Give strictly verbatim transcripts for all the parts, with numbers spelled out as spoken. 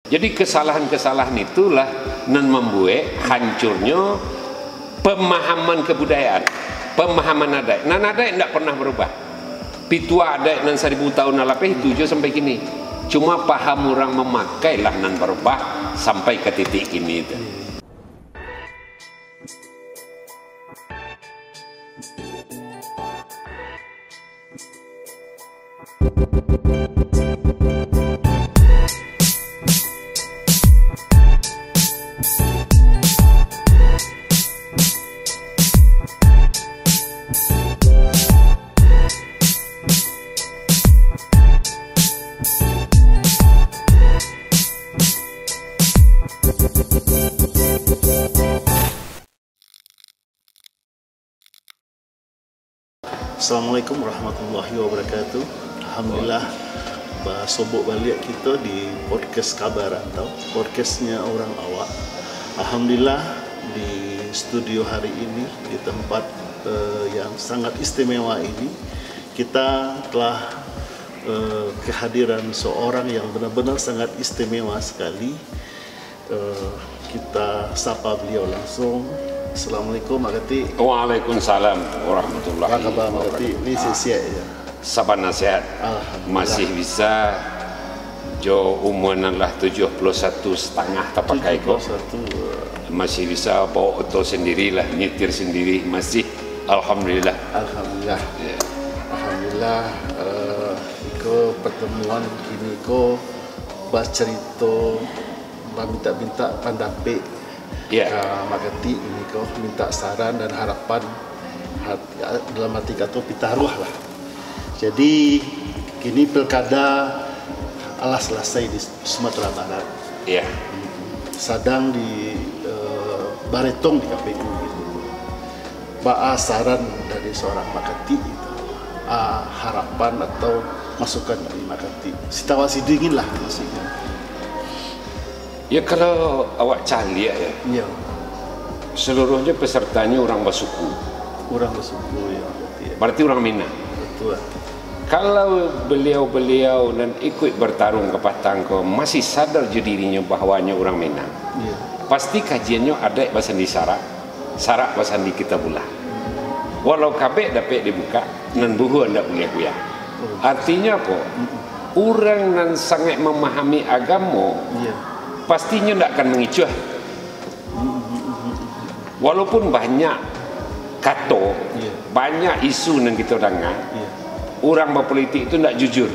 Jadi, kesalahan-kesalahan itulah nan mambuek hancurnyo pemahaman kebudayaan, pemahaman adaik. Nan adaik ndak pernah berubah. Pituah adaik nan saribu tahun nan lapeh itu jo sampai kini. Cuma paham urang mamakailah nan barubah sampai ka titik kini tu. Assalamualaikum warahmatullahi wabarakatuh. Alhamdulillah, basobok baliak kito di podcast Kaba Rantau, podcastnya orang awak. Alhamdulillah, di studio hari ini, di tempat, eh, yang sangat istimewa ini, kita telah, eh, kehadiran seorang yang benar-benar sangat istimewa sekali. Eh, kita sapa beliau langsung. Assalamualaikum, Mak Katik. Waalaikumsalam warahmatullahi wabarakatuh. Apa khabar, Mak Katik? Ni sihat-sihat je? Sabana sehat. Alhamdulillah. Masih bisa, jo umua nan lah tujuah puluah satu satangah tapakai ko. Tujuah puluah satu. Masih bisa bawa oto sendiri lah, nyetir sendiri, masih, alhamdulillah. Alhamdulillah. Ya. Alhamdulillah, eh, iko pertemuan kini ko bacarito, bamintak-mintak pandapek. Ya. Ka Mak Katik kini ko, minta saran dan harapan, hat-, dalam arti kato pitaruah lah. Jadi, kini pilkada alah salasai di Sumatera Barat. Ya. Sadang di, eh, baretong di K P U gitu. Baa saran dari seorang Mak Katik gitu? Ah, harapan atau masukan dari Mak Katik? Sitawa sidingin lah maksudnya. Ya, kalau awak caliak, ya, Iya. seluruhnyo pesertanyo urang basuku. Urang basuku, ya, berarti, ya. Berarti urang Minang. Betul. Kalau beliau-beliau nan ikuik bertarung ka patang ko masih sadar jo dirinyo bahwanyo urang Minang, Iya. pasti kajiannyo adaik basandi sarak, sarak basandi kitabullah. Walau kabek dapek dibukak, nan buhua ndak buliah buyah. Betul. Artinyo apo? Mm-mm. Urang nan sangaik mamahami agamo, Iya. pastinyo ndak akan mangicuah. Mm-mm. Walaupun banyak kato, Iya. banyak isu nan kito danga, Iya. urang bapolitik tu ndak jujur.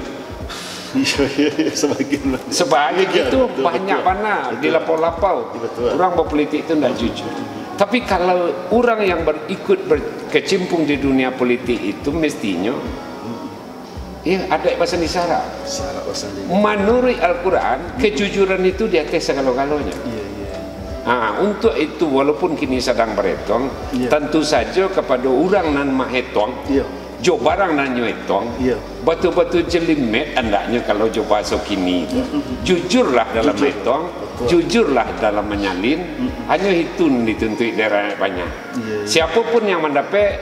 Iya, iya, iya, sebagian banyak. Sebagian Iya, itu betul, banyak betul. bana Betul. dilapau-lapau. Betul. Urang bapolitik tu ndak jujur. Tapi kalau urang yang ber-, ikut berkecimpung di dunia politik itu, mestinyo Mm-mm. Ya, adaik basandi sarak. Sarak basandi. Manuruik Al-Quran, kejujuran itu di ateh sagalo-galonyo. Iya, iya, iya. Ha, untuk itu, walaupun kini sadang baretong, Iya. tantu sajo kapado urang nan mahetong, Iya. jo barang nan nyo etong, Iya. batul-batul jelimet andaknyo kalau jo bahaso kini tu. Mm-mm. Jujurlah dalam Jujur. mahetong, Betul. jujurlah dalam manyalin, Mm-mm. hanyo itu nan dituntuik dek rakyat banyak. Iya, iya. Siapo pun yang mandapek,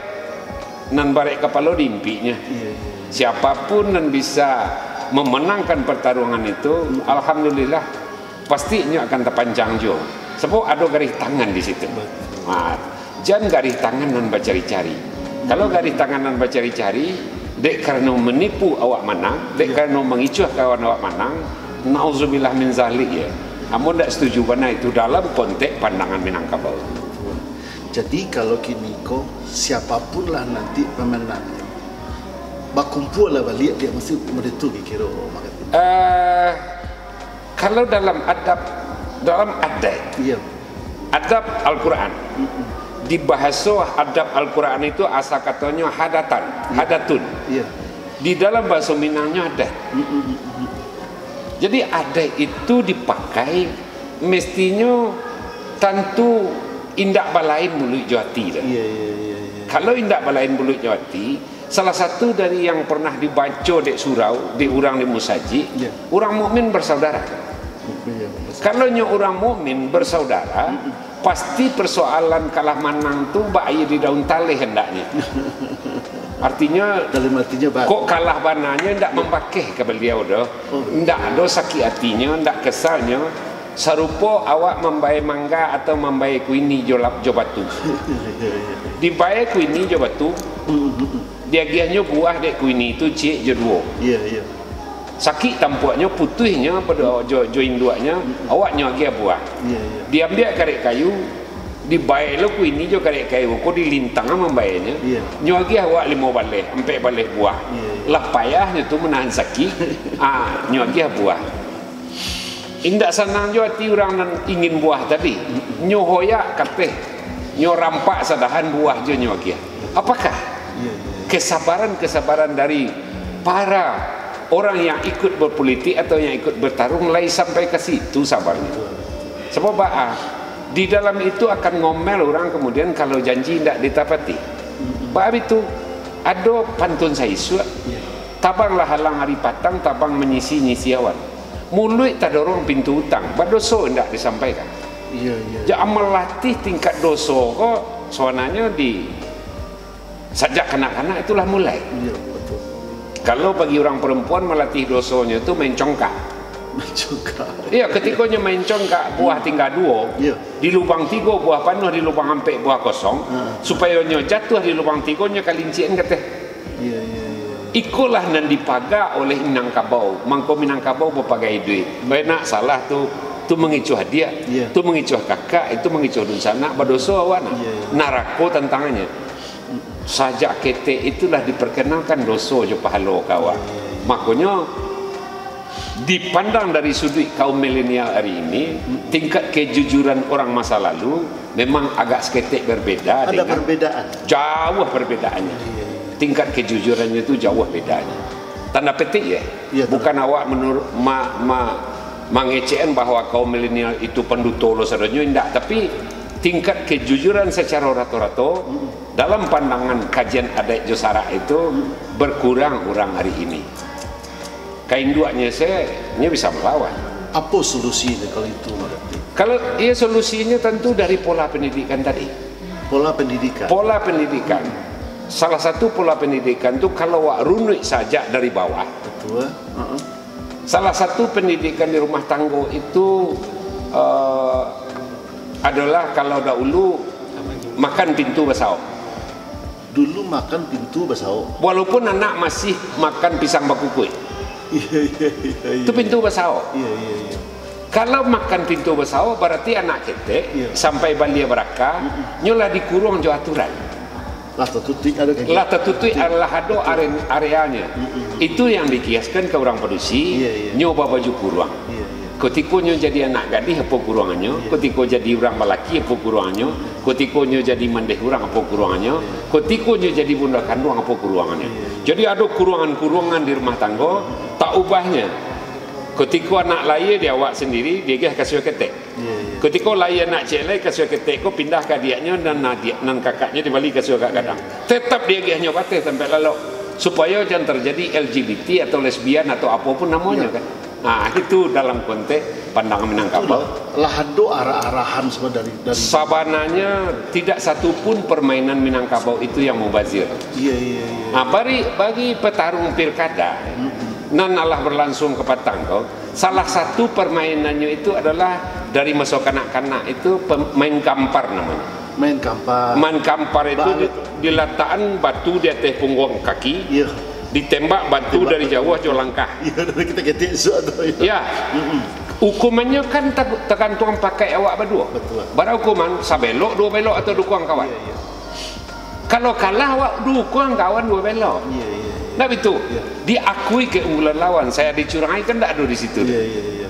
nan barek kapalo diimpiknyo. Iya, iya, iya. Siapapun nan bisa memenangkan pertarungan itu, Hmm. alhamdulillah, pasti inyo akan tapancang juo. Sabab ado garih tangan di situ. Betul. Ha, jan garih tangan nan bacari-cari. Kalau Hmm. garih tangan nan bacari-cari, dek karano manipu awak manang, dek Iya. karano mangicuah kawan awak manang, nauzubillah min zalik, ya. Ambo ndak setuju bana itu dalam konteks pandangan Minangkabau. Betul. Jadi, kalau kini ko, siapapun lah nanti pemenangnyo, bakumpua lah baliak dia mesti model tu kiro-kiro, Mak Katik. Eh, kalau dalam adab, dalam adaik, Iya. adab Al-Quran, Mm-mm. di bahaso adab Al-Quran itu asa katonyo hadatan, Iya. hadatun. Iya. Di dalam bahaso Minangnyo adaik. Mm-mm, mm-mm. Jadi, adaik itu dipakai mestinyo tantu indak balain muluik jo ati tu. Iya, iya, iya, iya. Kalau indak balain muluik jo ati, salah satu dari yang pernah dibaco dek surau, dek urang di musajik, Iya. urang mukmin bersaudara. Iya, betul. Kalau nyo urang mukmin bersaudara, Mm-mm. pasti persoalan kalah manang tu bak aia di daun taleh hendaknyo. Artinyo, Dalam artinyo, ba- kok kalah bananyo ndak mambakeh ka baliau doh. Oh. Ndak ado sakik atinyo, ndak kesalnyo. Sarupo awak mambae mangga atau mambae kuini jo lap-, jo batu. Dibae kuini jo batu, diagiahnyo buah dek kuini tu ciek jo duo. Iya, iya. Sakik tampuaknyo, putuihnyo pado jo, jo induaknyo, awak nyo agiah buah. Iya, iya. Diambiak karek kayu, dibae lo kuini jo karek kayu ko, dilintang mambaenyo. Iya. Nyo agiah awak limo baleh, ampek baleh buah. Iya, iya. Lah payahnyo tu manahan sakik, ah, nyo agiah buah. Indak sanang jo ati urang nan ingin buah tadi. Nyo hoyak kateh, nyo rampak sadahan buah jo nyo agiah. Apakah Iya, iya. kesabaran-kesabaran dari para orang yang ikut berpolitik atau yang ikut bertarung lai sampai ka situ sabarnyo? Sabab baa? Di dalam itu akan ngomel urang, kemudian kalau janji indak ditapati. Baa bitu? Ado pantun saisuak, Iya. "Tabanglah halang ari patang, tabang manyisi-nyisi awan. Muluik tadorong pintu utang, badoso indak disampaikan." Iya, iya. Jak malatih tingkat doso ko sabananyo di sajak kanak-kanak itulah mulai. Iya, betul. Kalau bagi urang perempuan, malatih dosonyo tu main congkak. Juga. Iya, ketiko nyo main congkak, buah tingga duo, Iya. di lubang tigo buah panuah, di lubang ampek buah kosong, Ha. supayo nyo jatuah di lubang tigo, nyo kalincian kateh. Iya, iya, iya. Ikolah nan dipaga oleh Minangkabau. Mangko Minangkabau bapagai duit. Bae nak salah tu, tu mangicuah adiak, Iya. tu mangicuah kakak, itu mangicuah dunsanak, badoso awak nak. Iya, iya. Narako tantangannyo. Sajak ketek itulah diperkenalkan doso jo pahalo ka awak. Makonyo, dipandang dari suduik kaum milenial hari ini, tingkat kejujuran orang masa lalu memang agak saketek berbeda Ada dengan perbedaan. Jauh perbedaannyo. Iya, iya. Tingkat kejujurannyo tu jauh bedanya. Tanda petik ya. Iya, Bukan awak menur ma, ma, mangecekkan bahwa kaum milenial itu panduto lo sadonyo, indak, tapi tingkat kejujuran secara rato-rato dalam pandangan kajian adat jo sarak itu berkurang urang hari ini. Ka induaknyo se, nyo bisa malawan. Apa solusinyo kalau itu, Mak Datuk? Kalau iya, solusinyo tentu dari pola pendidikan tadi. Pola pendidikan. Pola pendidikan. Salah satu pola pendidikan tu kalau wak runuik sajak dari bawah. Betul. Heeh. Salah satu pendidikan di rumah tanggo itu eh, adalah kalau dahulu makan pintu basaok. Dulu makan pintu basaok. Walaupun anak masih makan pisang bakukuik, Iya, iya, iya, iya. itu pintu basaok. Iya, iya, iya. Kalau makan pintu basaok, berarti anak ketek Iya. sampai balia baraka, nyo lah dikuruang jo aturan. Lah tatutuik ada kaki. Lah tatutuik adalah ado are- areanya. Itu yang dikiaskan ke orang padusi, Iya, iya. nyo babaju kuruang. Iya, iya. Kutiko nyo jadi anak gadih, apo kuruangannyo? Iya. Kutiko jadi urang balaki, apo kuruangannyo? Kutiko nyo jadi mandeh urang, apo kuruangannyo? Kutiko nyo jadi bunda kanduang, apo kuruangannyo? Iya. Jadi ado kuruangan-kuruangan di rumah tanggo, tak ubahnyo. Kutiko anak lahia di awak sandiri, diagiah kasua ketek. Iya, iya. Kutiko lahia anak ciek lai, kasua ketek ko pindah ka adiaknyo, nan adiak, nan kakaknyo dibali kasua agak gadang. Tetap diagiahnyo bateh tampek lalok, supayo jan terjadi L G B T atau lesbian atau apo pun namonyo, Iya. kan. Nah, itu dalam konteks pandangan Minangkabau. Lah ado arah-arahan sebenarnya dari, dari Sabananyo tidak satu pun permainan Minangkabau itu yang mubazir. Iya, iya, iya. Nah, bari, bagi petarung pilkada, nan alah berlangsung kapatang ko, salah satu permainannyo itu adalah dari maso kanak-kanak itu pem- main gampar namonyo. Main gampar. Main gampar itu Ba- di- dilatakan batu di ateh pungguang kaki, Iya. ditembak batu Tembak dari batu. Jauah jo langkah. Iya, dari kita ketek suatu. Ya. Hukumannya kan tag- tergantung pakai awak berdua. Betul. Bara hukuman, sabelok, dua belok atau dukuang kawan. Iya, iya. Kalau kalah awak dukuang kawan dua belok. Iya, iya, iya. Ndak betul. Iya. Diakui keunggulan lawan. Saya dicurangi kan ndak ada di situ. Iya, iya, iya.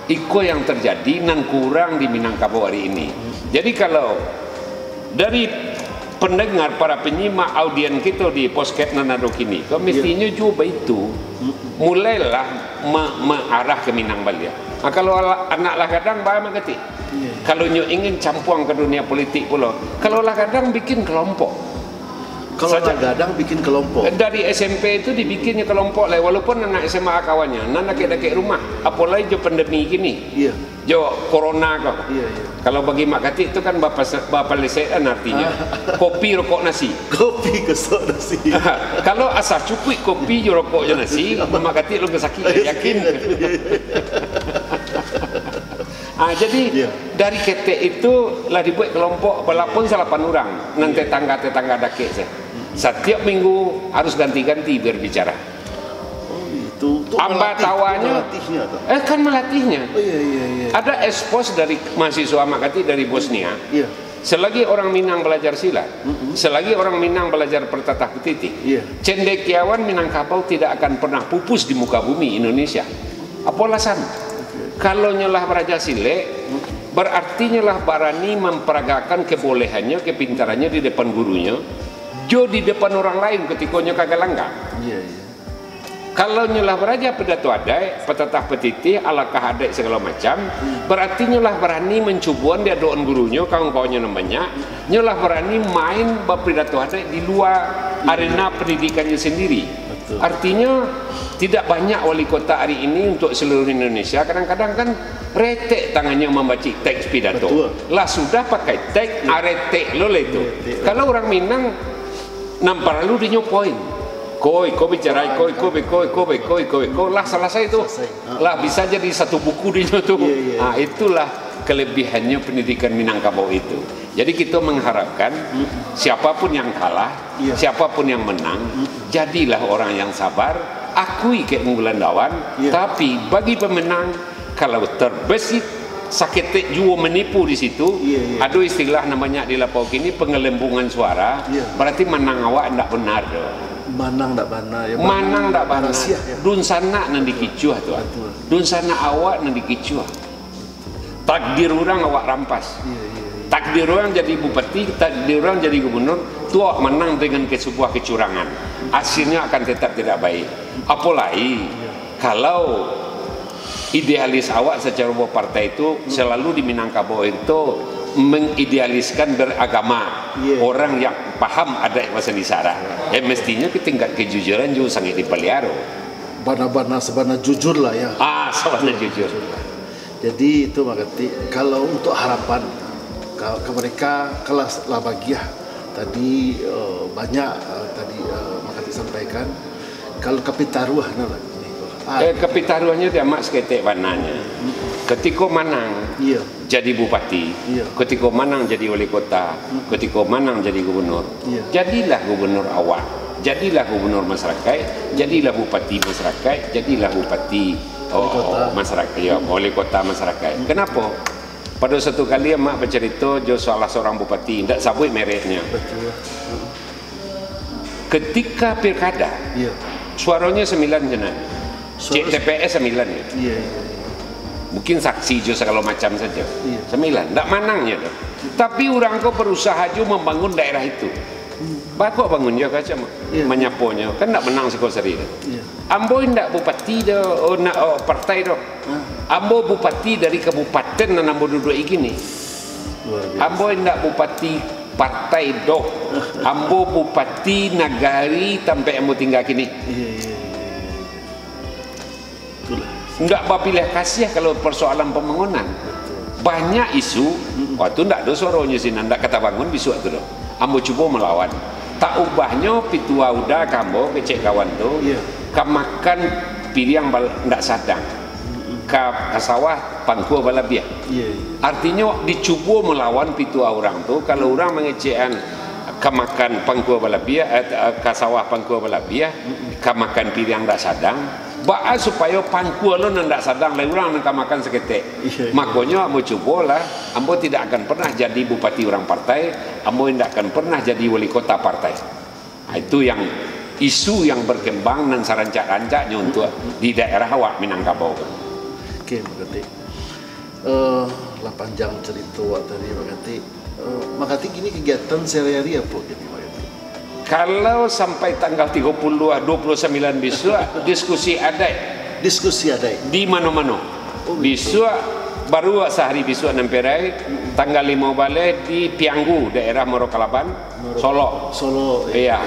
Iko yang terjadi nan kurang di Minangkabau hari ini. Jadi kalau dari pendengar, para penyimak, audien kita di podcast nan ado kini, ko mestinyo juga baitu. Mulailah me- mengarah ke Minang baliak. Nah, kalau ala- anak lah gadang, bah manggatik. Iya. Kalau nyo ingin campuang ke dunia politik pulo, kalau lah gadang bikin kelompok. Kalau Saja- lah gadang bikin kelompok. Dari S M P itu dibikinnyo kelompok lai, walaupun anak S M A kawannyo, nan dakek-dakek rumah, apolai jo pandemi kini, Iya. jo corona ko. Iya, iya. Kalau bagi Mak Katik tu kan bapase-, bapalesek kan artinyo. Ah. Kopi rokok nasi. Kopi gosok nasi. Kalau asa cukuik kopi jo rokok jo nasi, Mak Katik lo sakik, Iya, yakin. sakik. Ah, jadi Iya. dari ketek itu lah dibuat kelompok, walaupun salapan urang, nan Iya. tetangga-tetangga dakek saja. Satiap minggu harus ganti-ganti berbicara. Oh, itu. Tu Amba melatih, tu tawanya, melatihnya tu. eh, kan melatihnya. Oh, iya, iya, iya. Ada ekspos dari mahasiswa Mak Katik dari Bosnia. Iya. Selagi orang Minang belajar silat, Mm-mm. selagi orang Minang belajar bertatah petitih, Iya. cendekiawan Minangkabau tidak akan pernah pupus di muka bumi Indonesia. Apo alasan? Oke. Kalau nyo lah baraja silek, Mm. berarti nyo lah barani memperagakan kebolehannyo, kepintarannyo di depan gurunyo, jo di depan orang lain ketiko nyo ka galanggang. Iya, iya. Kalau nyo lah baraja pidato adaik, patatah patitih, alakah adaik sagalo macam, Hmm. barati nyo lah barani mancuboan di adokan gurunyo, kawan-kawannyo nan banyak, nyo lah barani main bapidato adaik di lua Iya. arena pandidikannyo sandiri. Betul. Artinyo, tidak banyak wali kota ari ini untuk seluruh Indonesia, kadang-kadang kan retek tangannyo mambacik teks pidato. Betul. Lah sudah pakai teks, Iya. aretek lo lah itu. Aretek. Kalau urang Minang, nan paralu dinyo poin. Ko, iko bicara, iko, iko, iko, iko, iko, iko, iko. Lah salasai tu. Salasai. Ha. Lah bisa jadi satu buku dinyo tu. Iya, iya. Ha, itulah kelebihannyo pendidikan Minangkabau itu. Jadi kito mengharapkan Hmm. siapapun yang kalah, Iya. siapapun yang menang, Hmm. jadilah orang yang sabar, akui keunggulan lawan, Iya. tapi bagi pemenang, kalau terbesit saketek juo manipu di situ, Iya, iya. ado istilah nan banyak di lapau kini, pengelembungan suara, Iya. berarti manang awak ndak benar tu. Manang ndak bana, ya, Manang ndak bana. Rasiah, ya. Dunsanak nan dikicuah tu. Betul. Dunsanak awak nan dikicuah. Takdir urang awak rampas. Iya, iya, iya. Takdir urang jadi bupati, takdir urang jadi gubernur, tu awak manang dengan ke-, sebuah kecurangan. Hasilnyo akan tetap tidak baik. Apolai Iya. kalau idealis awak secara berpartai tu Hmm. selalu di Minangkabau itu mengidealiskan beragama. Iya. Orang yang paham adat bahasa Indonesia. Eh, mestinya ke tingkat kejujuran juga sangat dipelihara. Bana-bana sabana jujur lah, ya. Ah, sabana jujur. Jadi itu Mak Katik, kalau untuk harapan ka, ka mereka, kalau lah bagiah tadi, eh, banyak, eh, tadi, eh, Mak Katik sampaikan, kalau kapitaruah no lah. Ah, Eh, kapitaruahnyo dia amat saketek bananyo. Ketiko manang, Iya. jadi bupati, Iya. ketiko manang jadi wali kota, Hmm. ketiko manang jadi gubernur. Iya. Jadilah gubernur awak, jadilah gubernur masyarakat, jadilah bupati masyarakat, jadilah bupati, Wali oh, kota. masyarakat, ya, wali kota masyarakat. Hmm. Kenapa? Pada satu kali amak bacarito jo salah seorang bupati, ndak sabuik mereknyo. Betul. Ketika pilkada, Iya. suaronyo sambilan je nah. Cek Suara T P S sambilan je. Iya, iya, iya. Mungkin saksi jo sagalo macam sajo. Iya. Sambilan, ndak manang je tu. Tapi urang ko berusaha jo mambangun daerah itu. Hmm. Bakok bangun jo kacam, Iya. manyaponyo, kan ndak manang siko sari tu. Iya. Ambo indak bupati doh, oh, nak, oh, partai doh. Ah. Ambo bupati dari kabupaten nan ambo duduak kini. Luar biasa. Ambo indak bupati partai doh. Ambo bupati nagari tampek ambo tingga kini. Iya, iya, iya, iya, iya. Itulah. Ndak bapiliah kasiah kalau persoalan pembangunan. Betul. Banyak isu, Mm-mm. waktu ndak ado suaronyo sinan, ndak ka tabangun bisuak tu doh. Ambo cubo malawan. Tak ubahnyo pitua uda ka ambo, kecek kawan tu, Iya. ka makan piriang bal-, ndak sadang. Mm-mm. Ka, ka sawah pangkua balabiah. Iya, iya. Artinyo, dicubo malawan pitua urang tu, kalau urang mangecekan ka makan pangkua balabiah, eh, ka sawah pangkua balabiah, Mm-mm. ka makan piriang ndak sadang, baa supayo pangkua lo nan ndak sadang lai urang nan ka makan saketek. Iya, iya. Makonyo ambo cubolah, ambo tidak akan pernah jadi bupati urang partai, ambo indak akan pernah jadi wali kota partai. Ha, itu yang isu yang berkembang nan sarancak-rancaknyo untuk di daerah awak Minangkabau. Oke, Mak Katik. Eh, lah panjang carito awak tadi, Mak Katik. Eh, Mak Katik kini kegiatan sehari-hari apo kini, Mak Katik? Kalau sampai tanggal tiga puluh, dua puluh sembilan bisuak, diskusi adaik. Diskusi adaik? Di mano-mano. Oh, gitu. Bisuak Baru sahari bisuak nan perai, tanggal limo baleh di Pianggu, daerah Muaro Kalaban, Muaro Solok. Solok, Iya.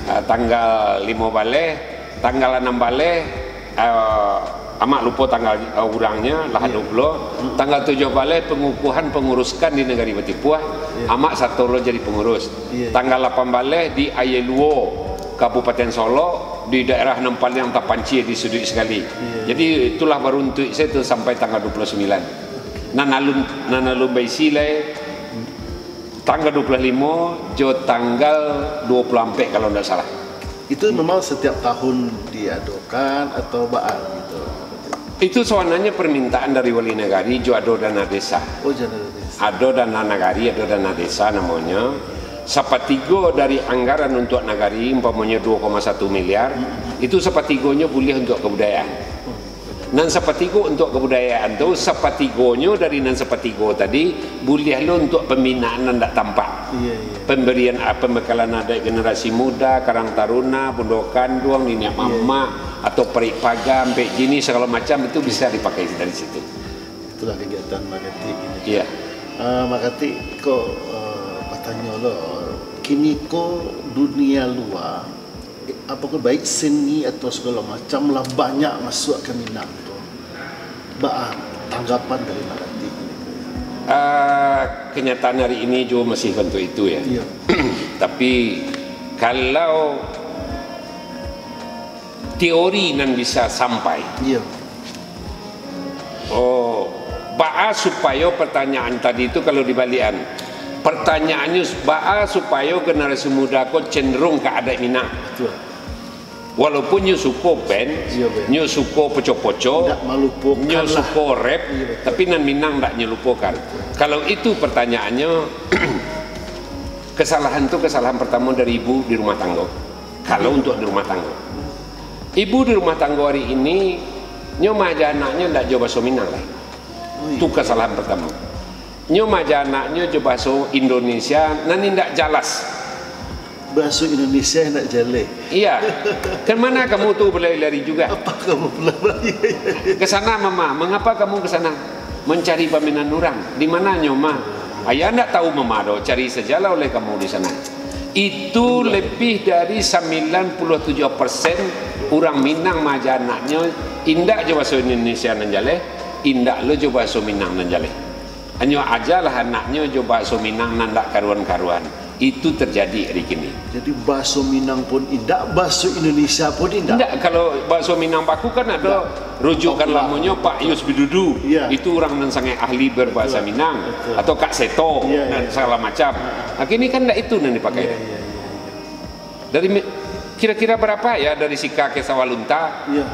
Ah, tanggal limo baleh, tanggal anam baleh, ah, amak lupo tanggal, ah, urangnyo, lah Iya. ado pulo. Hmm. Tanggal tujuah baleh, pengukuhan penguruskan di Nagari Batipuah, Iya. amak sato lo jadi pengurus. Iya, iya. Tanggal lapan baleh di Aia Luo, Kabupaten Solok, di daerah nan paliang tapancia di suduik sakali. Iya, iya. Jadi, itulah baruntuik sajo tu sampai tanggal dua puluh sembilan. Nan alun, nan alun baisi lai tanggal dua puluh limo jo tanggal dua puluh ampek, kalau ndak salah. Itu memang setiap tahun diadokan atau baa gitu? Itu sabananyo permintaan dari wali nagari, jo ado dana desa. Oh, jo dana desa. Ado dana nagari, ado dana desa namonyo. Sapatigo dari anggaran untuak nagari, umpamonyo dua koma satu miliar, Hmm. itu sapatigonyo buliah untuak kebudayaan. Hmm. Nan sapatigo untuak kebudayaan tu, sapatigonyo dari nan sapatigo tadi, buliah lo untuak pembinaan nan dak tampak. Iya, iya. Pemberian, ah, pembekalan adat generasi muda, karang taruna, bundo kanduang, niniak Iya. mamak, atau parik paga, ampek jinih, sagalo macam itu bisa dipakai dari situ. Itulah kegiatan Mak Katik ini. Iya. Ah, Mak Katik, ko, eh, batanyo lo, kini ko dunia lua, eh, apo ko, baik seni atau segala macam lah banyak masuak ka Minang ko. Baa tanggapan dari Mak Katik ini ko? Ah, kenyataan hari ini juo masih bantuak itu, ya. Iya. Tapi, kalau teori nan bisa sampai. Iya. Oh, baa supayo pertanyaan tadi tu kalau dibaliakan? Pertanyaannyo, baa supayo generasi muda ko cenderung ka adat Minang? Betul. Walaupun nyo suko band, Iya, band. nyo suko poco-poco, Ndak malupokan nyo lah. suko rap, Iya, betul. tapi nan Minang ndak nyo lupokan. Betul. Kalau itu pertanyaannyo, kesalahan tu kesalahan pertamo dari ibu di rumah tanggo. Kalau untuk di rumah tanggo. Ibu di rumah tanggo hari ini, nyo maaja anaknyo ndak jo bahaso Minang lai. Ui. Tu kasalahan pertamo. Nyo maaja anaknyo jo bahaso Indonesia nan indak jalas. Bahaso Indonesia indak jaleh. Iya. Ke mana kamu tu berlari-lari juga? Apa kamu berlari? Ke sana, Mama. Mengapa kamu ke sana? Mencari paminan urang. Di mananyo, Ma? Ayah ndak tahu, Mama, doh. Cari sajalah oleh kamu di sana. Itu lebih dari sembilan puluh tujuh persen urang Minang maaja anaknyo indak jo bahaso Indonesia nan jaleh, indak lo jo bahaso Minang nan jaleh. Hanyo ajalah anaknyo jo bahaso Minang nan ndak karuan-karuan. Itu terjadi hari kini. Jadi, bahaso Minang pun indak, bahaso Indonesia pun indak. Indak, kalau bahaso Minang baku kan ado Indak. rujukan Baku lah. lamonyo Pak Yus Bidudu. Iya. Itu urang nan sangat ahli berbahasa Betul. Minang. Betul. Atau Kak Seto Iya, dan iya. segala macam. Nah, kini kan ndak itu nan dipakai. Iya, iya, iya, iya. Dari mi-, kira-kira berapa ya dari Sika ke Sawalunta? Iya.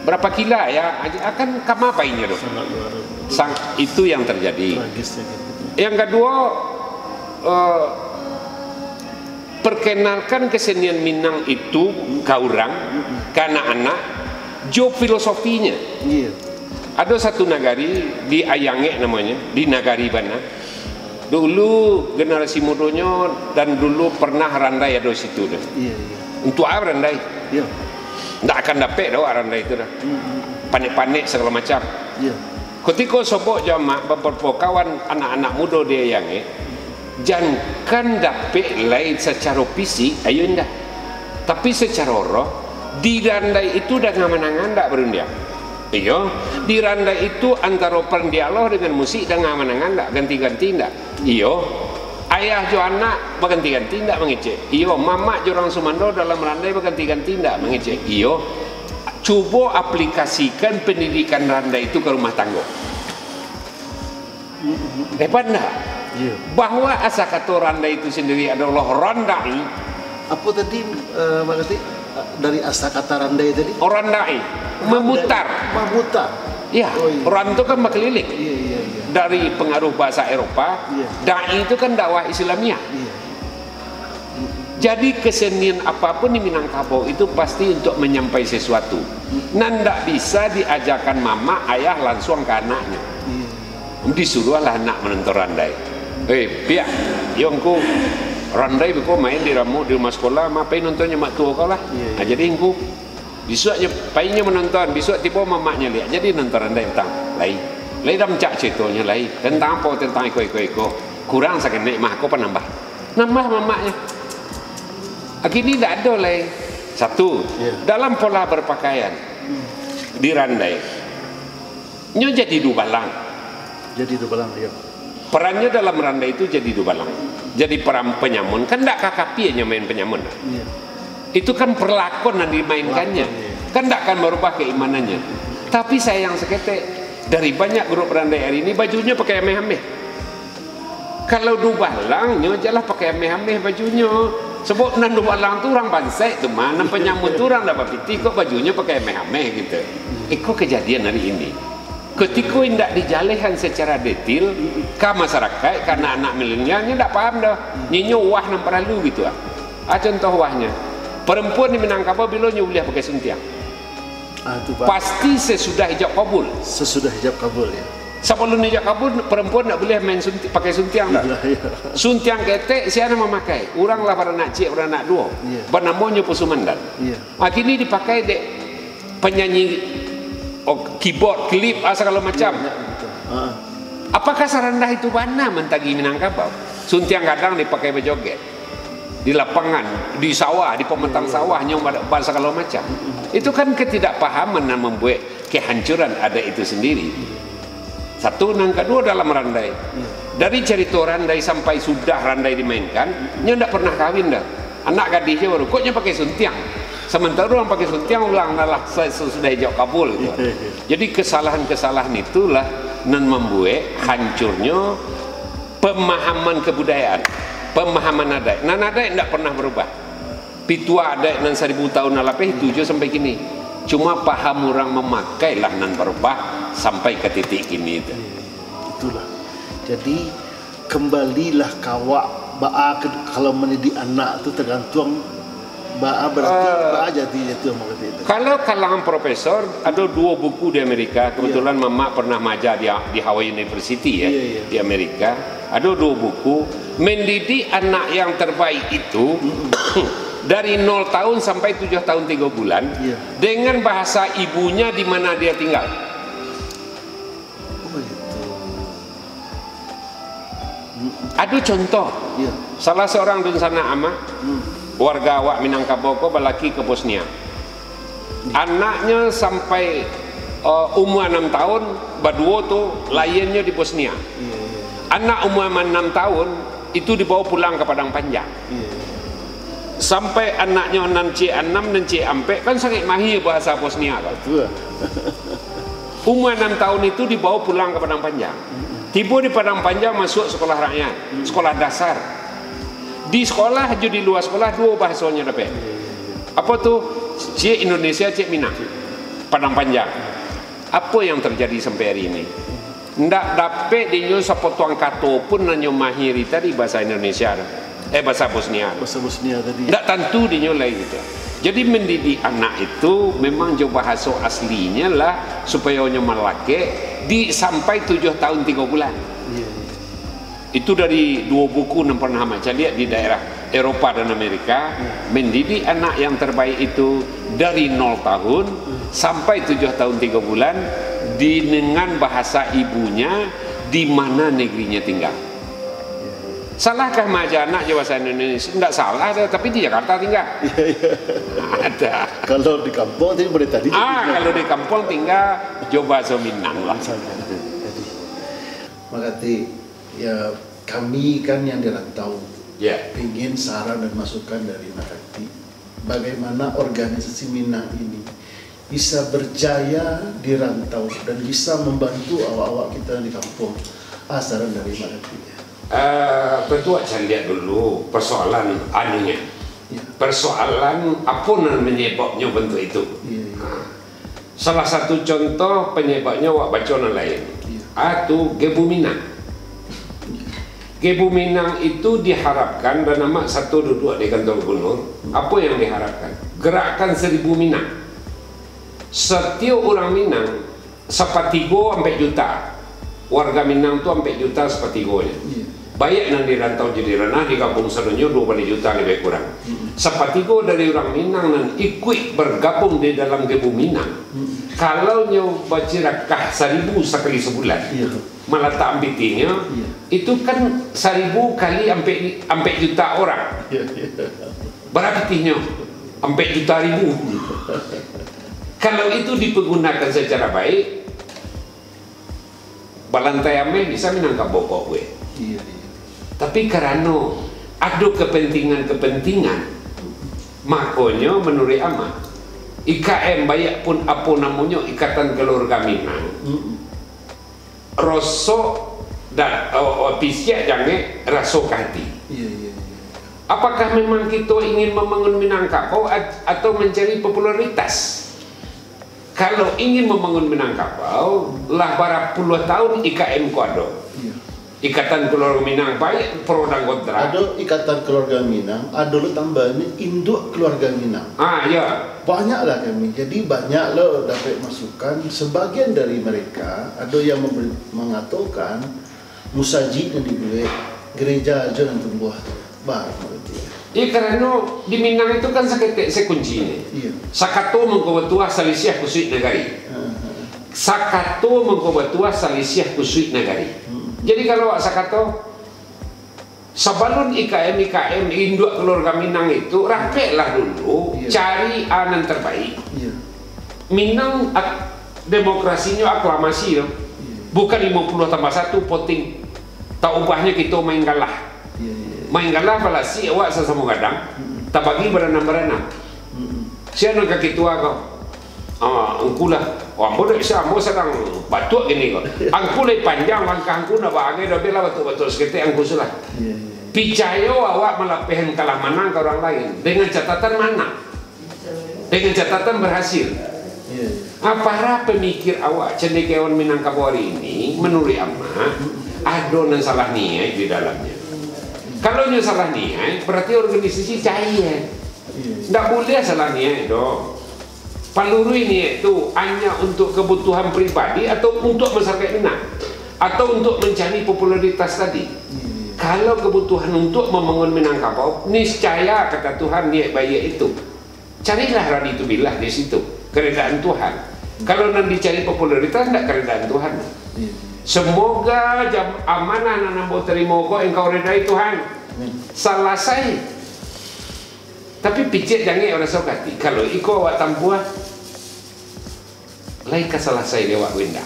Berapa kilo ya? Akan kama painyo tu? Sangat luar biasa. Sang, itu yang terjadi. Tragis ya, gitu. Yang kedua, eh, perkenalkan kesenian Minang itu ka urang, ka anak-anak, jo filosofinya. Iya. Ado satu nagari di Ayangek namonyo, di nagari bana. Dulu generasi mudonyo dan dulu pernah randai ado situ tu. Iya, iya. Untuak apa randai? Iya. Ndak akan dapek doh randai tu dah. Hmm, hmm. Panek-panek segala macam. Iya. Kutiko sobok jo amak baparpakawan anak-anak mudo di Ayangek, jankan dapek lai sacaro fisik, ayo indak. Tapi sacaro roh, di randai itu danga mananga ndak barundiang? Iyo, di randai itu antaro pandialoh dengan musik danga mananga ndak ganti-ganti ndak? Iyo. Ayah jo anak baganti-ganti ndak mangecek? Iyo. Mamak jo urang sumando dalam randai baganti-ganti ndak mangecek? Iyo. Cubo aplikasikan pendidikan randai itu ka rumah tanggo. Hebat ndak? Iya. Bahwa asa kato randai itu sendiri adalah randai. Apa tadi, eh, Mak Katik? Dari asa kata randai tadi? Randai. Memutar. Memutar. Iya. Oh, iya. Ran tu kan berkeliling. Iya, iya, iya. Dari pengaruh bahasa Eropa, Iya. dai itu kan dakwah Islamiah. Iya. Jadi, kesenian apapun di Minangkabau itu pasti untuk menyampai sesuatu. Nan ndak bisa diajakan mamak ayah langsung ka anaknyo. Iya. Disuruahlah anak manonton randai. "Eh, Piak, yo ngku, randai beko main di ramu, di rumah sekolah, ma pai nonton jo mak tuo kau lah." Iya, iya. Nah, jadi ngku, bisuak nyo, painyo manonton, bisuak tibo mamaknyo liak, jadi nonton randai patang lai. Lai rancak caritonyo lai. Tantang apo? Tantang iko, iko, iko. Kurang saketek mah, ko panambah. Nambah mamaknyo. Kini ndak ado lai. Satu, Iya. dalam pola berpakaian di randai, nyo jadi dubalang. Jadi dubalang, iya. Perannyo dalam randai itu jadi dubalang. Jadi peran penyamun. Kan ndak ka kapia nyo main penyamun. Iya. Itu kan perlakuan yang dimainkannya. Perlakuan, iya. Kan ndak akan merubah keimanannya. Tapi sayang saketek, dari banyak grup randai hari ini, bajunyo pakai ameh-ameh. Kalau dubalang, nyo janlah pakai ameh-ameh bajunyo. Sebab nan dubalang tu urang bansaik tu mah, nan penyamun tu urang ndak bapitih, kok bajunyo pakai ameh-ameh gitu. Iko kejadian hari ini. Ketiko indak dijalehan secara detil ka masyarakaik, ka anak-anak milenial, nyo ndak paham doh. Nyo wah nan paralu gitu ah. Ah, contoh wahnyo. Perempuan di Minangkabau bilo nyo buliah pakai suntiang? Ah, tu, Pak. Pasti sesudah ijab kabul. Sesudah ijab kabul, ya. Sabalun ijab kabul, perempuan ndak buliah main sunti-, pakai suntiang doh. Iya, iya. Suntiang ketek, sia nan mamakai? Urang lah baranak ciek, baranak duo. Iya. Banamonyo pusu mandal. Iya. Ah, kini dipakai dek penyanyi, oh, keyboard, klip, ah, sagalo macam. Iya, iya, betul. Ah. Apakah sarandah itu bana mantagi Minangkabau? Suntiang gadang dipakai bajoget. Di lapangan, di sawah, di pamatang sawah, nyo ba-, ba-, sagalo macam. Itu kan ketidakpahaman yang membuat kehancuran adat itu sendiri. Satu, nan kaduo dalam randai. Dari carito randai sampai sudah randai dimainkan, nyo ndak pernah kawin doh. Anak gadih je baru, kok nyo pakai suntiang. Sementara urang pakai suntiang, ulang lah sa-, sesudah ijab kabul gitu. Jadi kesalahan-kesalahan itulah nan membuat hancurnyo pemahaman kebudayaan, pemahaman adat. Nan adat ndak pernah berubah. Pituah adat nan saribu tahun nan lapeh itu jo sampai kini. Cuma paham urang mamakailah nan barubah sampai ka titik kini tu. Itulah. Jadi, kembalilah ka awak, baa ke, kalau mendidik anak tu tergantung baa, berarti Ah. baa jadi tu, maksud itu. Kalau kalangan profesor, ada dua buku di Amerika. Kebetulan Iya. mamak pernah maja di, di Howard University, ya, Iya, iya. di Amerika. Ada dua buku, mendidik anak yang terbaik itu dari nol tahun sampai tujuh tahun tiga bulan Iya. dengan bahasa ibunya di mana dia tinggal. Oh, gitu. Ado contoh, Iya. salah seorang dunsanak amak, Hmm. warga awak Minangkabau ko balaki ka Bosnia. Anaknyo sampai, eh, umua anam tahun, baduo tu, lahianyo di Bosnia. Iya, iya, iya. Anak umua anam tahun, itu dibawa pulang ka Padang Panjang. Iya, iya. Sampai anaknyo nan ciek anam, nan ciek ampek, kan sangaik mahir bahasa Bosnia kan. Betul. Umua anam tahun itu dibawa pulang ka Padang Panjang. Tibo di Padang Panjang, masuak sekolah rakyat, sekolah dasar. Di sekolah jo di lua sekolah, duo bahasonyo dapek. Apo tu? Ciek Indonesia, ciek Minang. Padang Panjang. Apo yang terjadi sampai hari ini? Ndak dapek dinyo sapotuang kato pun nan nyo mahiri tadi bahasa Indonesia tu. Eh, bahasa Bosnia tu. Bahasa Bosnia tadi. Ndak tantu dinyo lai gitu. Jadi, mendidik anak itu memang jo bahaso aslinyo lah, supayo nyo malakek di sampai tujuh tahun tiga bulan. Iya, iya. Itu dari duo buku nan pernah amak caliak di daerah Eropa dan Amerika, Ya. mendidik anak yang terbaik itu dari nol tahun sampai tujuh tahun tiga bulan, di, dengan bahasa ibunya di mana negerinya tinggal. Salahkah maaja anak jo bahasa Indonesia? Ndak salah doh, tapi di Jakarta tinggal. Iya, iya. Ada. Kalau di kampung tadi boleh tadi Ah, juga. kalau di kampung tinggal jo bahasa Minang lah. Misalnya, jadi. Makati, ya, kami kan yang di rantau. Ya. Pingin saran dan masukan dari Mak Kati. Bagaimana organisasi Minang ini bisa berjaya di rantau dan bisa membantu awak-awak kita di kampung? Ah, saran dari Mak Kati. Ah, tantu awak caliak dulu persoalan anunya. Ya. Persoalan apo nan manyebabnyo bantuak itu? Ya, ya. Ah. Salah satu contoh panyebabnyo awak baco nan lain. Iya. A tu Gebu Minang. Gebu Minang itu diharapkan, dan amak sato duduak di kantor gubernur, apo yang diharapkan? Gerakan Seribu Minang. Satiok urang Minang, sapatigo ampek juta. Warga Minang tu ampek juta sapatigonyo. Iya. Banyak nan di rantau jadi ranah, digabung sadonyo duo baleh juta lobih kurang. Sapatigo dari urang Minang nan ikuik bargabung di dalam Gebu Minang, kalau nyo bacirakah saribu sakali sabulan, malatak pitihnyo, itu kan saribu kali ampek, ampek juta orang. Bara pitihnyo? Ampek juta ribu. Kalau itu dipagunokan sacara baik, balantai ameh bisa Minangkabau kok buek. Tapi karano ado kapantingan-kapantingan, makonyo manuruik amah, I K M, baiak pun apo namonyo, Ikatan Keluarga Minang, rosok dan, oh, oh, pisiak jangek, raso ka ati. Apakah memang kito ingin mambangun Minangkabau at-, atau mancari popularitas? Kalau ingin mambangun Minangkabau, lah bara puluah tahun I K M ko ado. Ikatan Keluarga Minang, baiak pro dan kontra. Ado Ikatan Keluarga Minang, ado lo tambahnyo Induak Keluarga Minang. Ah, ya. Banyaklah kami. Jadi, banyak lo dapek masukan. Sebagian dari mereka, ado yang memberi-, mangatokan, musajik nan dibuek, gereja ajo nan tumbuah. Baru. Ya, karano di Minang itu kan saketek se kuncinyo. Sakato mangko batuah, salisiah kusuik nagari. Sakato mangko batuah, salisiah kusuik nagari. Jadi, kalau awak sakato, sabalun I K M, I K M, Induak Keluarga Minang itu, rapeklah dulu, cari a nan terbaik. Minang ak-, demokrasinyo aklamasi tu. Bukan limo puluah tambah satu voting. Tak ubahnyo kito main galah. Main galah, balasi awak sasamo gadang, tabagi baranam-baranam. Sia nan ka ketua ko? Ah, angku lah. Oh, ambo dak bisa, ambo sadang batuak kini ko. Angku lai panjang langkah angku, nak baagai dah, bialah batuak-batuak saketek angku sulah. Picayo awak malapehan kalah manang ka urang lain, dengan catatan manang. Dengan catatan berhasil. Ah, para pemikir awak, cendekiawan Minangkabau hari ini, manuruik amah, ado nan salah niaik di dalamnyo. Kalau nyo salah niaik, berarti organisasi cair. Ndak buliah salah niaik doh. Paluruih niaik tu hanya untuk kebutuhan pribadi atau untuk masyarakat Minang? Atau untuk mencari popularitas tadi? Kalau kebutuhan untuk membangun Minangkabau, niscaya, kata Tuhan, niaik baiak itu. Carilah raditubillah di situ, keridaan Tuhan. Kalau nan dicari popularitas, ndak keridaan Tuhan. Semoga jam-, amanah nan ambo tarimo ko engkau redai, Tuhan. Salasai. Tapi picik jangek urang saukati, kalau iko awak tampuah, lai ka salasai dek awak ko indak?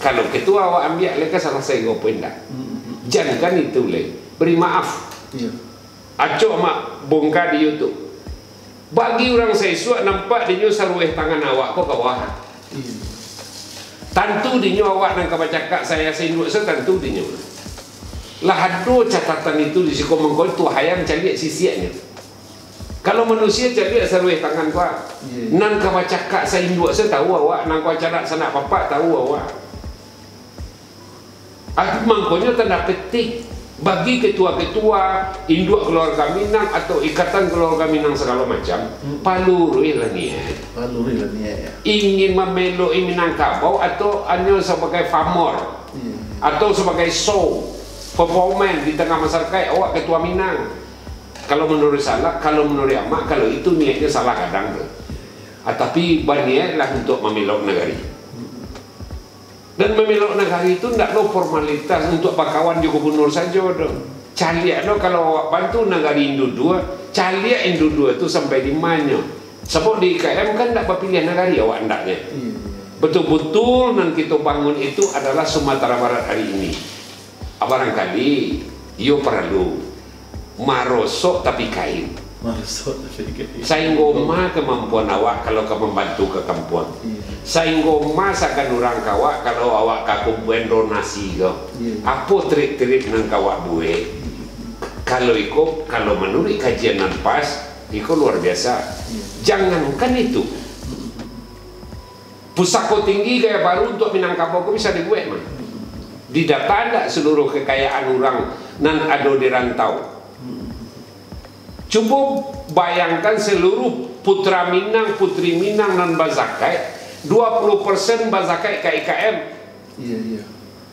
Kalau ketua awak ambiak, lai ka salasai ko apo indak? Jankan itu lai, bari maaf. Acok mak bongka di YouTube. Bagi urang saisuak nampak dinyo saruweh tangan awak ko ka bawah. Tantu dinyo awak nan ka bacakak saya sainduak se, tantu dinyo. Lah ado catatan itu di siko mangko tu hayang caliak sisiaknyo. Kalau manusia caliak saruweh tangan ko, nan ka bacakak sainduak se tahu awak, nan ka bacanak sanak papak tahu awak. Aku mangkonyo tanda petik bagi ketua-ketua induak keluarga Minang atau ikatan keluarga Minang sagalo macam, paluruihlah niaik. Paluruihlah niaik, ya. Ingin mameloki Minangkabau atau hanyo sabagai pamor, atau sabagai show, performan di tangah masyarakat, awak ketua Minang. Kalau manuruik salah, kalau manuruik amak, kalau itu niaiknyo salah gadang tu. Ah, tapi baniaiklah untuak mamelok nagari. Dan mamelok nagari tu ndak lo formalitas untuak bakawan jo gubernur sajo doh. Caliak lo kalau awak bantu nagari indudua, caliak indudua tu sampai di manyo. Sabab di I K M kan ndak bapiliah nagari awak andaknyo. Betul-betul nan kito bangun itu adalah Sumatera Barat hari ini. Ah, barangkali iyo paralu marosok tapi kain. Marosok tapi kain. Sainggo ma kamampuan awak kalau ka mambantu ka kampuang? Sainggo ma sagan urang ka awak kalau awak ka kumpuan donasi ko? Apo trik-trik nan ka awak buek? Kalau iko, kalau manuruik kajian nan pas, iko luar biasa. Jangankan itu, Pusako tinggi gaya baru untuak Minangkabau ko bisa dibuek mah. Didata ndak seluruh kekayaan urang nan ado di rantau? Cubo bayangkan seluruh putra Minang, putri Minang nan bazakaik, dua puluh persen bazakaik ka I K M. Iya, iya.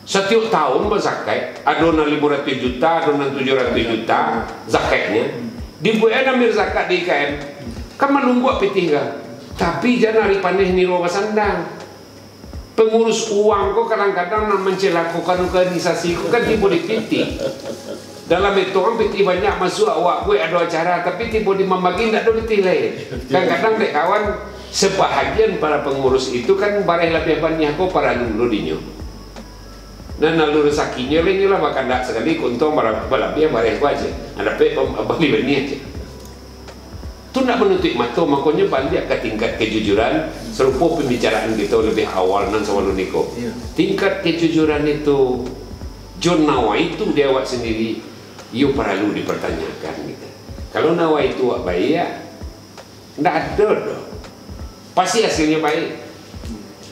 Satiok tahun bazakat, ado nan limo ratuih juta, ado nan tujuah ratuih juta zakatnya. Dibuek amir zakat di I K M. Kan malungguak pitih ka. Tapi jan ari paneh niro basandang. Pangurus uang ko kadang-kadang nan mancelakokan organisasi ko kan tibo di pitih. Dalam etongan pitih banyak masuak, awak buek ado acara, tapi tibo di mambagi ndak ado pitih lai. Kadang-kadang dek kawan, sabahagian para pangurus itu kan bareh labiah banyak ko paralu lo dinyo. Nan lalu rasakinyo lah, inyo lah bakandak sakali, untuang bara-, balabiah bareh ko aja. Nah, dapek pam-, bali baniah aja. Tu ndak manutuik mato, makonyo baliak ka tingkat kejujuran, sarupo pambicaraan kito labiah awal nan sabalun niko. Iya. Tingkat kejujuran itu, jo nawaitu di awak sandiri, iyo paralu dipartanyakan gitu. Kalau nawaitu awak baiak, ndak ado doh. Pasti hasilnyo baik.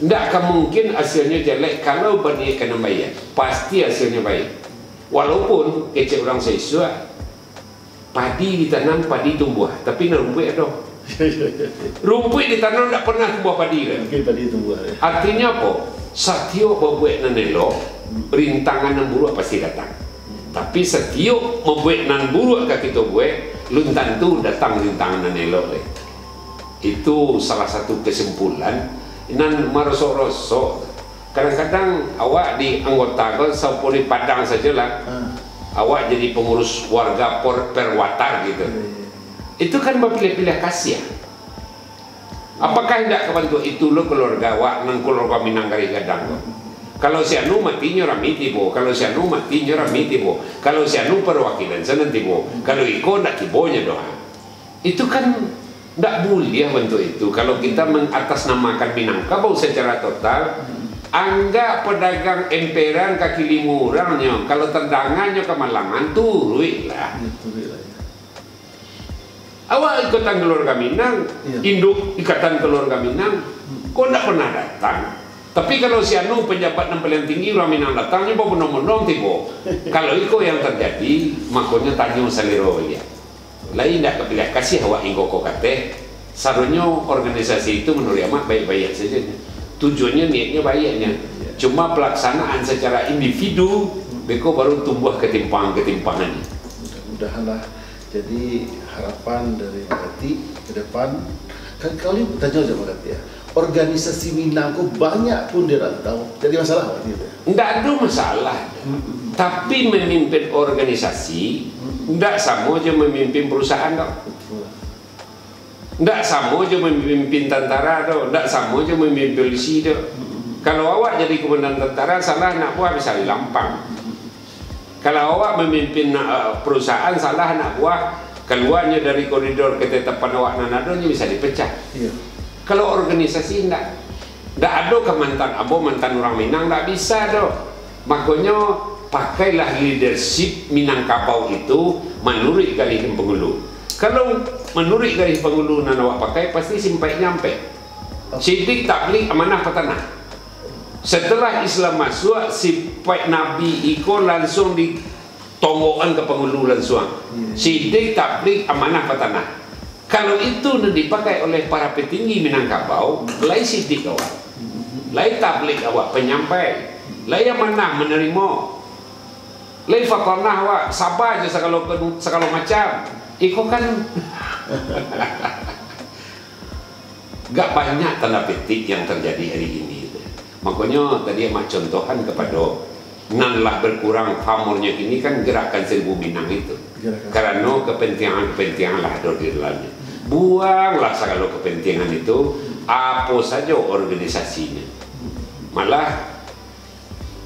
Ndak ka mungkin hasilnyo jalek kalau baniaik ka nan baiak. Pasti hasilnyo baik. Walaupun kecek urang saisuak, padi ditanam, padi tumbuah, tapi nan rumpuik ado. Rumpuik ditanam ndak pernah tumbuah padi doh. Mungkin padi tumbuah, ya. Artinyo apo? Satiok babuek nan elok, rintangan nan buruak pasti datang. Tapi satiok mambuek nan buruak ka kito buek, lun tantu datang rintangan nan elok lai. Itu salah satu kesimpulan nan marosok-rosok. Kadang-kadang awak di anggota ko sarupo di Padang sajolah. Hmm. Awak jadi pangurus warga por-, perwatar gitu. Iya, iya, iya. Itu kan bapiliah-piliah kasiah. Apakah indak ka bantuak itu lo keluarga awak nan keluarga Minang Garih Gadang ko? Kalau si anu mati nyo rami tibo, kalau si anu mati nyo rami tibo, kalau si anu perwakilan sanan tibo, kalau iko ndak tibo nyo doh. Itu kan ndak buliah bantuak itu. Kalau kita mengatasnamakan Minangkabau secara total, anggak pedagang emperan kaki limo urang nyo, kalau tadanga nyo kamalangan, turuiklah. Ya, turuiklah, ya. Awak ikatan keluarga Minang, iya, induk ikatan keluarga Minang, hmm, ko ndak pernah datang. Tapi kalau si anu pejabat nan paling tinggi urang Minang datang, nyo babondong-bondong tibo. Kalau iko yang terjadi, makonyo tanyo salero baliak. Lai indak ka piliah kasih awak ingko ko kateh, saronyo organisasi itu manuruik amak baik-baik sajo. Tujuannyo, niatnyo baiknyo. Iya. Cuma pelaksanaan secara individu, beko baru tumbuah ketimpangan-ketimpangan. Mudah-mudahanlah. Jadi, harapan dari Mak Katik ke depan, kan kali bertanya aja Mak Katik ya, organisasi Minang ko banyak pun di rantau. Jadi masalah Mak Katik ya? Ndak ado masalah. Mm-mm. Tapi memimpin organisasi, mm-mm, ndak samo jo memimpin perusahaan, doh. Betul. Ndak samo jo mamimpin tantara tu, ndak samo jo mamimpin polisi tu. Kalau awak jadi komandan tantara, salah anak buah bisa dilampang. Kalau awak mamimpin, eh, perusahaan, salah anak buah, kaluanyo dari koridor ketetapan awak nan ado, nyo bisa dipecah. Iya. Kalau organisasi, ndak. Ndak ado ka mantan ambo, mantan urang Minang, ndak bisa doh. Makonyo, pakailah leadership Minangkabau itu manuruik garih pangulu. Kalau manuruik garih pangulu nan awak pakai, pasti simpaik nyampek. Sidik tablik amanah patanah. Setelah Islam masuak, sipaik Nabi iko lansuang di tonggokan ka pangulu lansuang. Iya. Sidik tablik amanah patanah. Kalau itu nan dipakai oleh para petinggi Minangkabau, lai sidik awak, lai tablik awak, panyampai, lai amanah manarimo, lai fatanah awak, saba jo sagalo, sagalo macam. Iko kan Gak banyak tanda petik yang terjadi hari ini tu. Makonyo tadi amak contohan kapado nan lah berkurang pamornyo kini kan Gerakan Seribu Minang itu. Gerakan. Karano kepentingan-kepentingan lah ado di dalamnyo. Buanglah sagalo kepentingan itu, apo sajo organisasinyo. Malah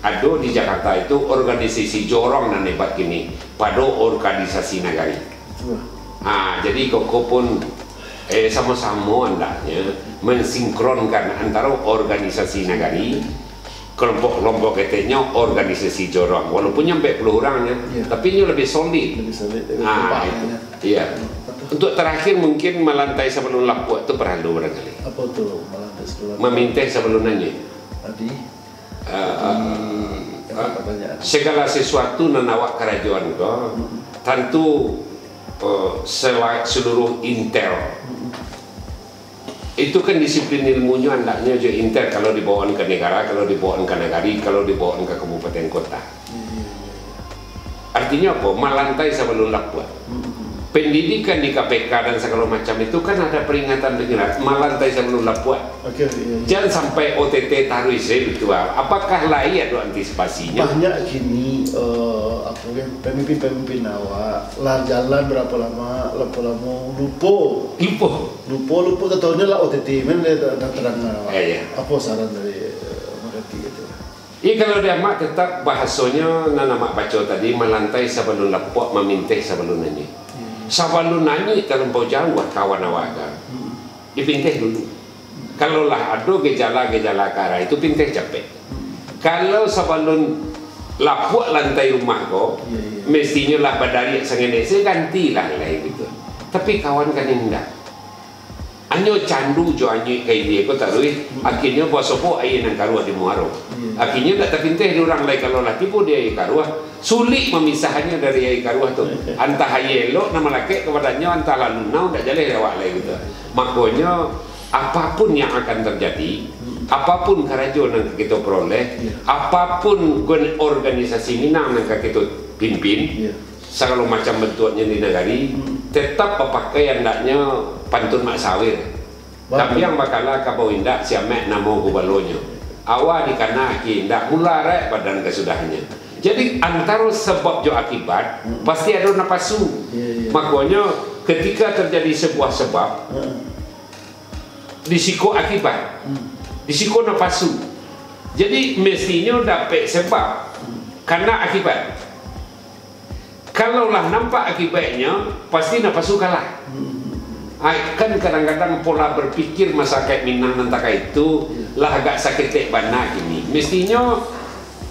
ado di Jakarta itu organisasi jorong nan hebat kini, pado organisasi nagari. Betul. Ha, jadi koko pun, eh, samo-samo andaknyo mensinkronkan antaro organisasi nagari, kelompok-kelompok keteknyo organisasi jorong. Walaupun nyo ampek puluah urang nyo, iya, tapi nyo lebih solid. Lebih solid, lebih kompak, itu. Iya. Betul. Untuk terakhir mungkin malantai sabalun lapuak tu paralu barangkali. Apo tu malantai sabalun lapuak? Maminteh sabalun nanyuik. Tadi. Ah, ah, ah, segala sesuatu nan awak karajoan ko, tantu, eh, sela-, seluruh intel Itu kan disiplin ilmunyo, andaknyo jo intel, kalau dibawaan ka negara, kalau dibawaan ka nagari, kalau dibawaan ka kabupaten kota. Artinyo apo? Malantai sabalun lapuak. Pendidikan di K P K dan sagalo macam itu kan ada peringatan-peringatan, malantai sabalun lapuak. Oke, iya, iya. Jan sampai O T T taruih se, betul. Apakah lai ado antisipasinyo? Banyak kini, eh, apa kan, pemimpin-pemimpin awak, lah jalan berapa lama, berapa lama, lupo. Lupo. Lupo, lupo, katahunyo lah O T T, men dia tak, tak terang lah. Iya, iya. Apa saran dari, eh, Mak Katik gitu? Iya, kalau di Amak tetap bahasonyo nan Amak baco tadi, malantai sabalun lapuak, maminteh sabalun anyuik. Iya. Sabalun anyuik talampau jauah kawan awak ka, hmm, dipinteh dulu. Kalau lah ado gejala-gejala ka arah itu, pinteh capek. Hmm. Kalau sabalun lapuak lantai rumah ko, iya, iya, mestinyo lah badariak sangenek, se gantilah lai gitu. Tapi kawan kan indak. Hanyo candu jo anyuik ka ilia ko taruih, hmm, akhirnyo basobok aia nan karuah di muaro. Iya. Akhirnyo ndak tapinteh di urang lai, kalau lah tibo di aia karuah, sulik mapisahannyo dari aia karuah tu. Antah aia elok nan malakek ka badannyo, antah lah lunau, ndak jaleh dek awak lai gitu. Makonyo, apapun yang akan terjadi, hmm, apapun karajo nan ka kito peroleh, iya, apapun gon-, organisasi Minang nan ka kito pimpin, iya, sagalo macam bantuaknyo di nagari, hmm, tetap bapakai andaknyo pantun Mak Sawir. Bagus. Kambiang bakala kabau indak, si amek namo gubalonyo. Awa dikana aki indak, mularik badan kasudahannyo. Jadi, antaro sabab jo akibat, hmm, pasti ado napasu. Iya, iya. Makonyo, ketika terjadi sebuah sebab, hmm, di siko akibat, hmm, di siko napasu. Jadi, mestinyo dapek sebab, hmm, kana akibat. Kalau lah nampak akibatnyo, pasti napasu kalah. Hmm. Ai, kan kadang-kadang pola berpikir masyarakat Minang nan takah itu, iya, lah agak saketek bana kini. Mestinyo,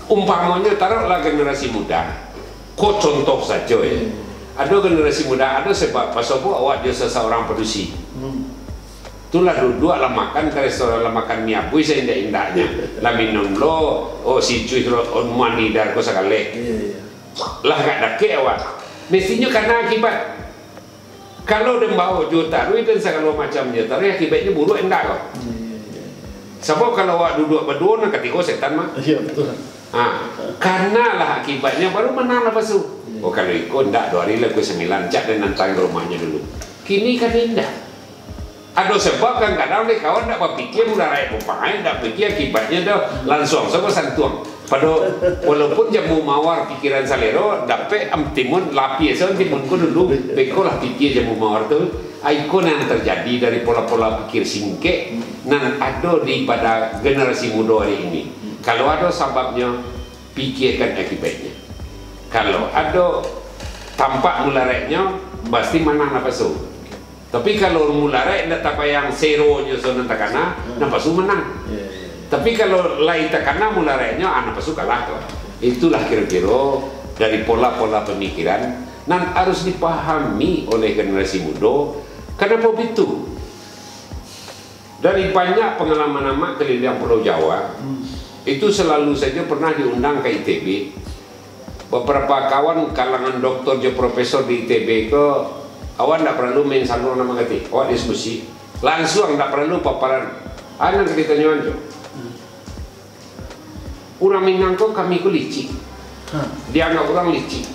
umpamonyo, taruhlah generasi muda. Ko contoh sajo, ya. Hmm. Ado generasi muda, ado sebab pasobok awak jo sasaurang padusi. Hmm. Tu lah duduak, lah makan ka restoran, lah makan mi abuih saindak-indaknyo. Lah minum lo, oh, si juis lo, oh, manidar ko sagaleh. Iya, iya. Lah agak dakek awak. Mestinyo kana akibat. Kalau den bao juo taruih dan sagalo macamnyo taruih, akibatnyo buruak indak ko? Iya, iya, iya, iya. Sabab kalau awak duduak baduo, nan katigo setan mah. Iya, betul. Ha, kanalah akibatnyo, baru manang napasu. Iya. Oh, kalau iko indak, duo hari lah ko sambilan, cak den nantang ka rumahnyo dulu. Kini kan indak. Ado sebab, kadang-kadang dek kawan ndak bapikia, mularik bapangai, ndak pikia akibatnyo doh, lansuang sajo basantuang. Pado, walaupun jamu mawar pikiran salero, dapek am timun, lapia sajo timun ko dulu, beko lah pikia jamu mawar tu. Ai, iko nan terjadi dari pola-pola pikir singkek nan ado di pada generasi mudo hari ini. Kalau ado sababnyo, pikiakan akibatnyo. Kalau ado tampak mulariknyo, pasti manang napasu. Tapi kalau mularek indak tabayang seronyo sajo nan takana, hmm, napasu manang. Iya, iya, iya. Tapi kalau lai takana mulariknyo, ah, napasu kalah tu. Itulah kiro-kiro dari pola-pola pamikiran nan harus dipahami oleh generasi mudo. Kanapa bitu? Dari banyak pangalaman amak kaliliang Pulau Jawa, hmm, itu salalu sajo pernah diundang ka I T B. Babarapa kawan kalangan doktor jo profesor di I T B ko, awak ndak paralu main saluang nan manggatik, awak diskusi. Lansuang, ndak paralu paparan. Anan ka ditanyoan tu. Urang Minang ko, kami ko licik. Ha. Dianggap urang licik.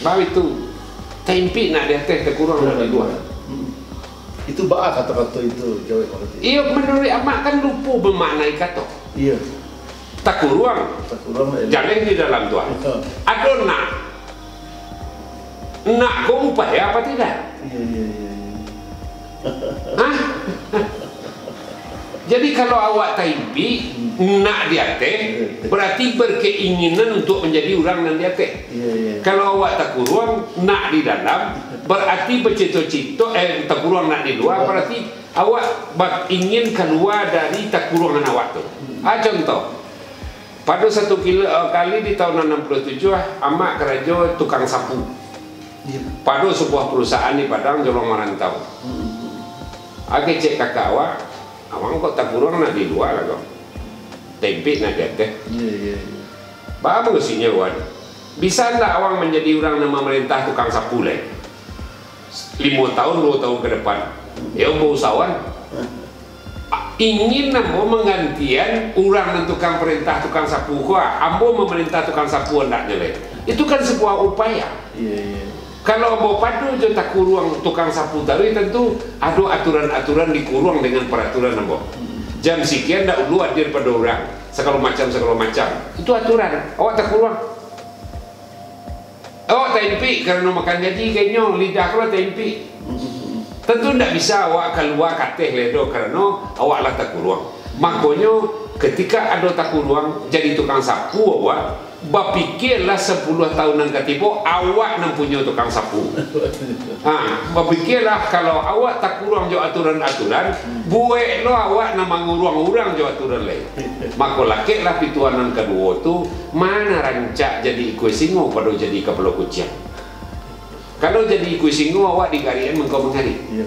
Baitu, taimpik nak di ateh, takuruang nak di lua. Hmm. Itu baa kato-kato itu, jawek manggatik. Iyo, manuruik amak kan lupo mamaknai kato. Iyo. Takuruang. Takuruang, iyo. Jaleh di dalam tu, ah. Ha. Ado nak. Nak ko upaya apa tidak? Iyo, iyo, iyo, iyo. Hah? Jadi, kalau awak taimpik, nak di ateh, berarti berkeinginan untuk menjadi urang nan di ateh. Iyo, iyo. Kalau awak takuruang, nak di dalam, berarti bacito-cito, eh, takuruang nak di lua, berarti awak ba-, ingin kalua dari takuruangan awak tu. Hmm. Ah, contoh, pado satu kilo, eh, kali di tahun anam puluah tujuah, amak karajo tukang sapu. Iya. Pado sabuah perusahaan di Padang, jolong marantau. Hmm. Kecek kakak awak, "Awak kok takuruang nak di lua lah kok. Taimpik nak di ateh." Iya, iya, iya. Baa mukasuiknyo, Wan? Bisa ndak awak manjadi urang nan mamarentah tukang sapu lai? Limo tahun, duo tahun ka depan. Yo, bausahoan. Ingin ambo manggantian urang nan tukang parentah, tukang sapu ko, ah, ambo mamarentah tukang sapu andaknyo lai. Itu kan sabuah upaya. Iya, iya. Kalau ambo pado jo takuruang tukang sapu taruih, tantu ado aturan-aturan dikuruang dengan paraturan ambo. Hmm. Jam sikian ndak ulu hadir pado urang, sagalo macam, sagalo macam. Itu aturan. Awak takuruang. Awak taimpik karano makan gaji ka inyo, lidah ko lah taimpik. Tantu ndak bisa awak kalua ka ateh lai doh, karano awak lah takuruang. Makonyo, ketika ado takuruang, jadi tukang sapu awak, bapikialah sapuluah tahun nan ka tibo, awak nan punyo tukang sapu. Ha, bapikialah, kalau awak takuruang jo aturan-aturan, buweklah awak nan manguruang urang jo aturan lai. Mako, lakeklah pituah nan kaduo tu, ma nan rancak jadi ikua singo pado jadi kapalo kuciang. Kalau jadi ikua singo, awak digarikan mangko manggarik. Iya.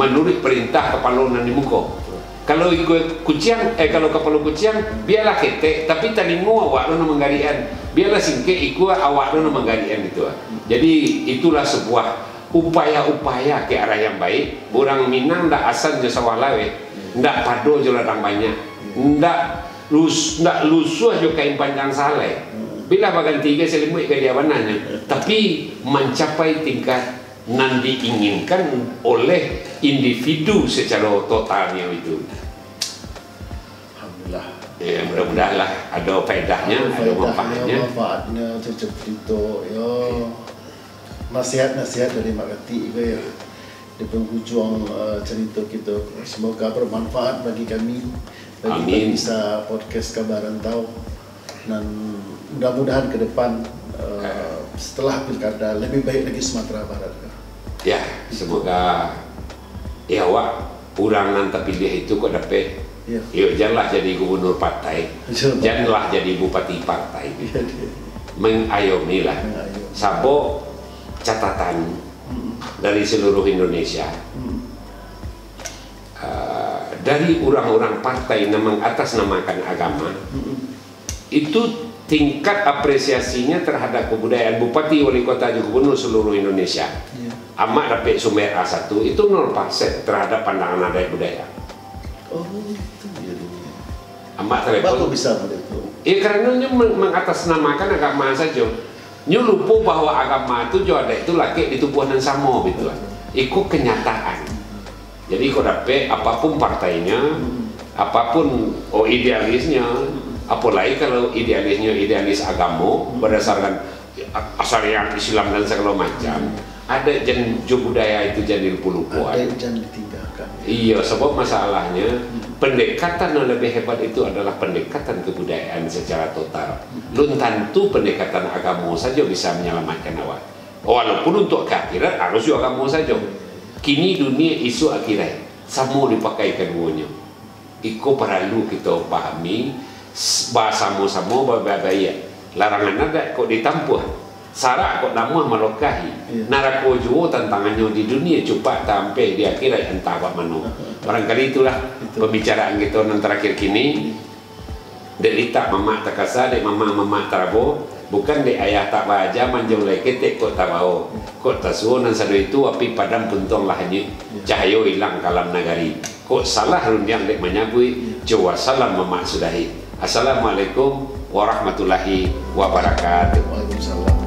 Manuruik parentah kapalo nan di muko. Kalau ikua kuciang, eh, kalau kapalo kuciang, bialah ketek, tapi talingo awak lo nan manggarikan. Bialah singkek ikua awak lo nan manggarikan gitu. Jadi, itulah sebuah upaya-upaya ke arah yang baik. Urang Minang ndak asan jo sawah laweh, ndak pado jo ladang banyak, ndak lus-, ndak lusuah jo kain panjang sahalai. Bilah baganti ka salimuik ka dia bananyo, tapi mancapai tingkat nan diinginkan oleh individu secara totalnyo itu. Alhamdulillah. Ya, mudah-mudahanlah ada faedahnyo, ada manfaatnyo. Manfaatnyo, cocok cerita, ya. Nasihat-nasihat dari Mak Katik ko, ya. Di penghujung, eh, cerita kita. Semoga bermanfaat bagi kami, bagi Amin. Pemirsa podcast Kabar Rantau. Dan mudah-mudahan ke depan, eh, setelah pilkada, lebih baik lagi Sumatera Barat. Ya, semoga, ya, awak, urang nan tapiliah itu kok dapek. Ya. Yo, janlah jadi gubernur partai. Betul. Janlah jadi bupati partai. Ya, ya. Mengayomi lah. Mengayomi. Sabo catatan Mm-mm. dari seluruh Indonesia. Mm-mm. Ah, dari urang-urang partai nan mangatasnamakan agama, Mm-mm. itu tingkat apresiasinya terhadap kebudayaan bupati, wali kota, jo gubernur seluruh Indonesia. Iya. Amak dapek sumber A satu, itu nol persen terhadap pandangan adat budaya. Oh, itu dia dunia. Amak telepon. Bagus bisa model tu. Ya, karena nyo meng-, mengatasnamakan agama saja. Nyo lupo bahwa agama tu jo adat tu lakek di tubuah nan samo gitu. Iko kenyataan. Jadi, kok dapek, apapun partainya, Hmm. apapun, oh, idealisnya, Hmm. apolai kalau idealisnya idealis agamo, Hmm. berdasarkan a-, syariat Islam dan segala macam, Hmm. adat jan jo budaya itu jan dilupo-lupoan. Adat jan ditinggalkan. Iyo, sebab masalahnya, Hmm. pendekatan yang lebih hebat itu adalah pendekatan kebudayaan secara total. Hmm. Lun tantu pendekatan agamo saja bisa menyelamatkan awak. Walaupun untuk ka akhirat harus jo agamo sajo. Kini dunia, isuak akhirat, samo dipakai kaduonyo. Iko paralu kito pahami, s-, basamo-samo babaiak. Larangan adat kok ditampuah, sarak kok namuah malokahi. Iya. Narako juo tantangannyo di dunia, cupak tampeh di akhirat antah bak mano. Barangkali itulah Betul. pembicaraan kito nan terakhir kini. Iya. Dek litak mamak takasa, dek mamak mamak tarabo, bukan dek ayah tak baaja, manjong lai ketek kok tabao. Kok tasuo nan sado itu, api padam puntuang lah hanyuik, cahayo ilang kalam nagari. Kok salah rundiang dek manyabuik, jo wassalam mamak sudahi. Assalamualaikum warahmatullahi wabarakatuh. Waalaikumsalam.